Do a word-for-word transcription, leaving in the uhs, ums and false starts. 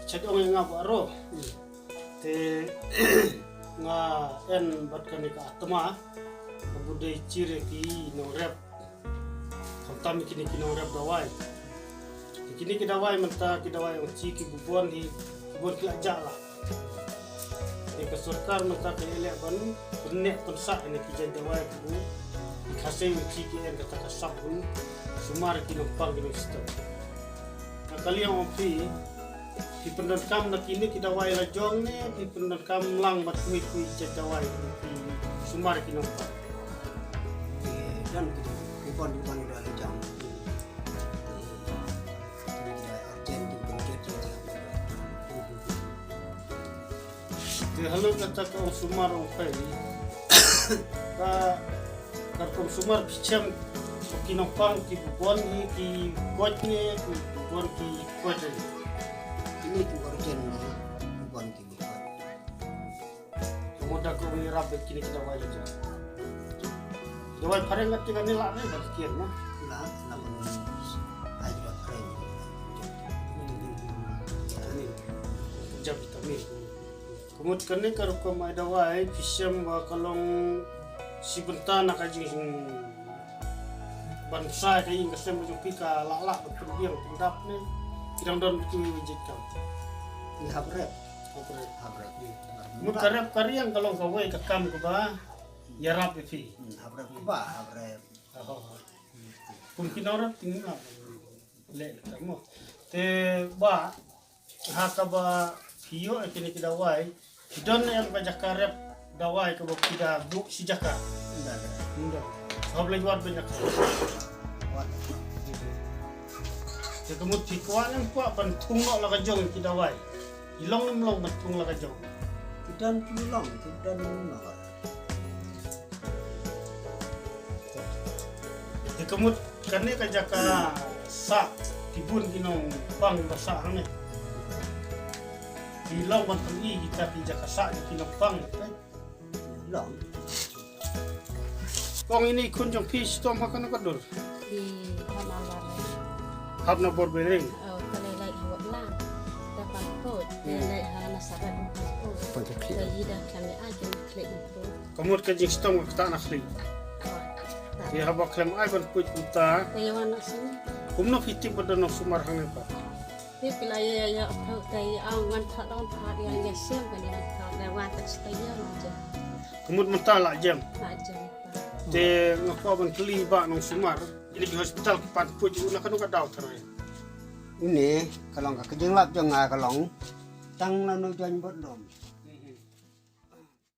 Chet ong ïa nga baroh. Te nga en bad kane ka atma kaba dei jingeh ïa ki nongrep. Khamtam ïa kine ki nongrep dawai. Te kine ki dawai mynta ki dawai ong chi ki bun hi, ki bun ki la jah la. Te ka sorkar mynta ka ïaleh ban pynneh pynsah ïa ki jait dawai kiba ki Khasi ong chi ki en kata ka sap bun sumar ki nongpang ki nongshitom. Nga kylli ong phi, phi pyndonkam da kine ki dawai la jong ne phi pyndonkam lang bad kiwei kiwei jait dawai phi sumar ki nongpang? Ki don ki, ki bun ki bun dawai la jong. Ki dawai urgent ki pynjot jait jait. Te halor kata ka ong sumar ong phi, ka, ka rukom sumar phi shem ki nongpang ki bun hi ki koit ne ki bun ki koit ne? Kine ki urgent ne ki bun ki koit. Ka mut da ka ong ïarap bad kine ki dawai jong. Dawai phareng kata kane la ne ba ki kier mo? La, la ba mun ai dawai phareng. Vitamin. Jab vitamin. Ka mut kane ka rukom ai dawai phi shem ba ka long shi bynta na ka jing ban sa ka ïing ka sem ka jong phi ka lah lah ban pynbiang pyndap ne ki dang don ki jait kam? Ki hap rep. Hap rep. Hap rep. Mut ka rep ka riang ka long kawei ka kam kaba ïarap ïa phi. Hmm, hap rep kaba, hap rep. Oh. Kum ki nongrep ting na. Leh leh mo. Te ba ha kaba phi ïoh ïa kine ki dawai, phi don ne em ka jaka rep dawai kaba phi da buh shi jaka? Ym don. Ym don. Hap leit wad ban jaka. Wad. Te ka mut phi kwah ne ym kwah ban thung noh la ka jong ki dawai? Ki long ne ym long ban thung la ka jong? Ki don ki long, ki don ne ym long. Te ka mut kane ka jaka sah ki bun ki nongpang ba sah hangne. Ki long ban pyni kita ki jaka sah ki nongpang. Long. Kong ini khun jong phi shitom ha kano ka dur? Ki hap na bor. Hap na bor Bering. Oh, ka lei lei ha Watlang. Da pan put. Hmm. Lei lei ha Nasaret. Pan put. Ka yi da khlem ai kan klik put. Ka mut ka jingshitom ka ktah na khlieh. Te haba khlem ai ban put kumta. Te ïa wan na sini. Kumno phi tip ba don nongsumar hangne pat? Te phi la ïa ïa ïa phi te ïa wan thad wan thad ïa ïa shem ban ïa thad ïa wan ta sita ïa wan je. Ka mut mynta la jem. La jem. Te nga kwah ban kylli ba nongsumar. Ini ki hospital ki pan put u na kano ka daw tharai? Ini ka long ka jinglap jong nga ka long. Tang na no join bot dom.